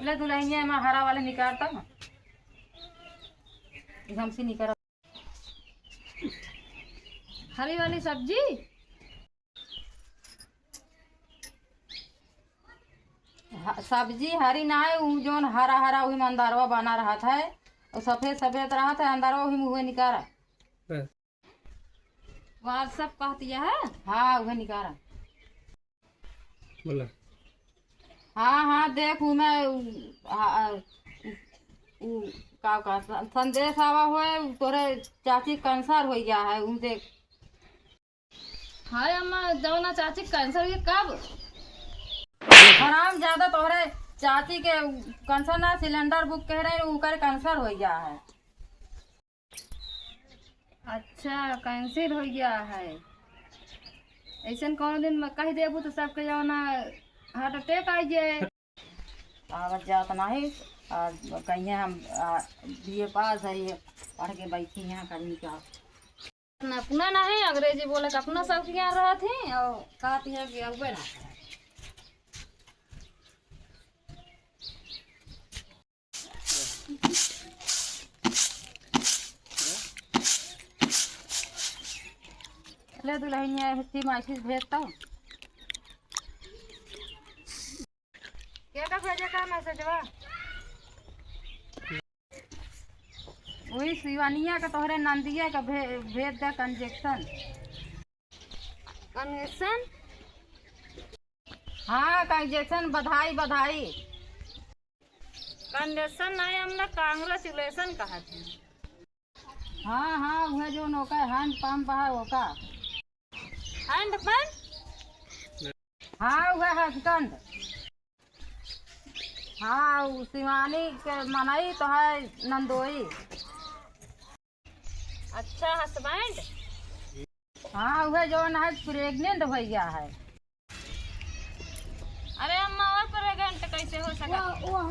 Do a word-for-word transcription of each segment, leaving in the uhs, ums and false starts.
ले दुलहिनिया, एमा हरा वाले निकारता ना। ई हमसे निकारा। हरी वाली सब्जी? ह-, सब्जी हरी ना है, उ जौन हरा हरा उही में अंदरवा बना रहत है, और सफेद सफेद रहत है अंदरवा, उही में उहे निकारा। हाँ। WhatsApp कहती है? हाँ, उहे निकारा। बोला। हाँ, हाँ, देख, उ में, उ, हाँ, उ, उ, का, का स-, संदेश आवा होए, तोरे चाची कैंसर हो गया है, उ देख। हाय अम्मा, जौना चाची कैंसर हुई कब? हराम ज्यादा, तोहरे चाची के कैंसर ना, सिलेंडर बुक कह रहे, उनकर कैंसर हो गया है। अच्छा, कैंसिल हो गया है। ऐसन कौनो दिन में कह देबू तो सबके जौना हार्ट अटैक आ जाए। आवत जात नाही, आ, कहिए हम, आ, बीए पास है, ये पढ़ के बैठी हैं, कहीं का। अपना, अपना नहीं, अंग्रेजी बोले के अपना शौकिया रहत ही, और कहती है कि अबे ना करे। ले दुलहिनिया, हिस्सी मैसेज भेजता हूँ। के का भेजे का मैसेजवा? वही शिवानिया का, तोहरे नंदिया का भे-, भेज दे कंजेक्शन। कंजेक्शन? हाँ, कंजेक्शन, बधाई, बधाई। कंजेक्शन नहीं, हमने कांग्रेचुलेशन कहा था। हाँ, हाँ, उहे जो नौका हैंड पंप है, ओका। हैंड पंप? हाँ, उहे हथकंड। हाँ, उ शिवानी के मनई तो है नंदोई। अच्छा, हस्बैंड? हाँ, उहे जौन है प्रेग्नेंट हो गया है। अरे अम्मा, और प्रेग्नेंट कैसे हो सका?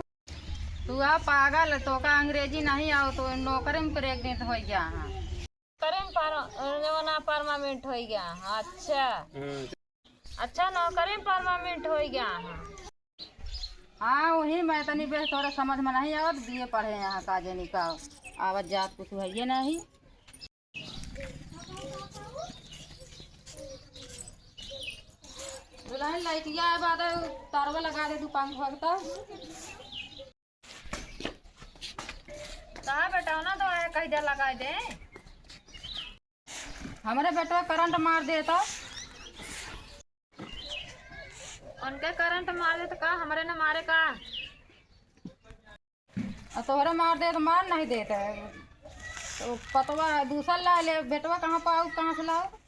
तू आ पागल, तोका अंग्रेजी नहीं आओ, तो नौकरी में प्रेग्नेंट हो गया है। नौकरी में पर-, जौन है परमानेंट हो गया है। अच्छा। हाँ। अच्छा, नौकरी में परमानेंट हो गया है। हाँ, वही मैं तनी बेस तोरे समझ में नहीं आवत, बीए पढ़े यहाँ का जनी का आवत जात कुछ है ये नहीं। दुलहिन, लाइटिया है, बाद तारवा लगा दे, तू पंख भगता। कहा बेटा, ना तो आया, कह दे, लगा दे। हमरे बेटवा करंट मार देता। उनके करंट मार देता का, हमरे न मारे का? आ तोहरे मार दे तो मार नहीं देते। तो पतवा दूसर ला ले, बेटवा कहाँ पाऊ, कहाँ से लाओ?